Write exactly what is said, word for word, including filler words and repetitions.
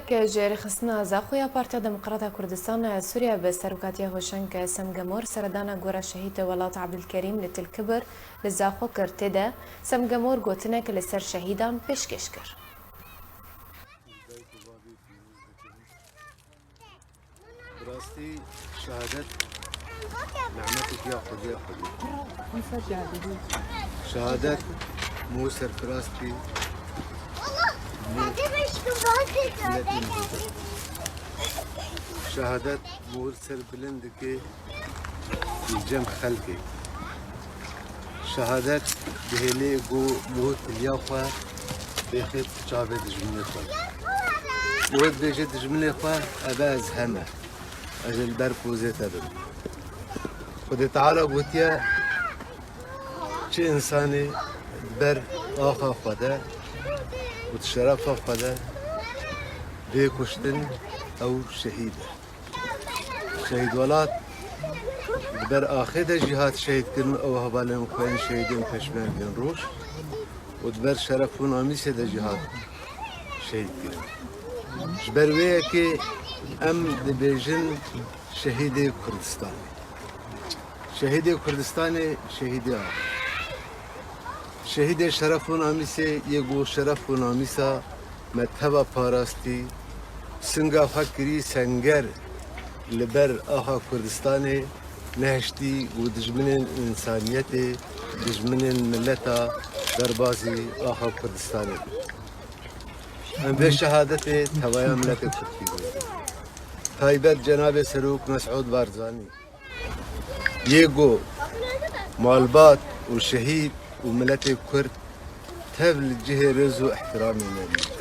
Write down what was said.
Ke ji rêxistina Zaxo ya Partiya Demokrata Kurdistan a Sûriye bi serokatiya Hoşeng Semgemor seredana gora şehîd welat Abdulkerîm li Til Kibir li Zaxo kir. Tê de Semgemor gotinek li ser şehîdan pêşkêş kir. Bi rastî şehadet nehmetek ya Xwedê ya Xwedê. Şehadet mo serfirast bî. Mo miletên dide. Şehadet mo serbilind dike li cem xelkê. Şehadet dihêle ku mo tiliya xwe bêxit çavê dijminê xwe. Mo dibêje dijminê xwe, eve ez heme. Ez ê li ber pozê te bim. Xwedê Teala gotiye, çi însanê di ber axa xwe de û di şerefa xwe de bê kuştin, ew şehîd e. Şehîd Welat di ber axê de jî hat şehîd kirin, ew hevalên xwe yên şehîdên Pêşmergên Roj û di ber şeref û namîsê de jî hat şehîd kirin. Ji ber wê yekê em dibêjin şehîdê Kurdistanê. Şehîdê Kurdistanê, şehîdê axa. Şehîdê şeref û namîsê yê ku şeref û namîsa me teva parastî, singa xwe kirî senger li ber axa Kurdistanê, nehiştî ku dijminên însaniyetê, dijminên mileta derbazî axa Kurdistanê bin. Em vê şehadetê tevaya miletê Kurd pîroz in. Taybet cenabê Serok Mesûd Barzanî yê ku malbat û şehîd û miletê Kurd tev li cihê rêz û ihtiramê me bî.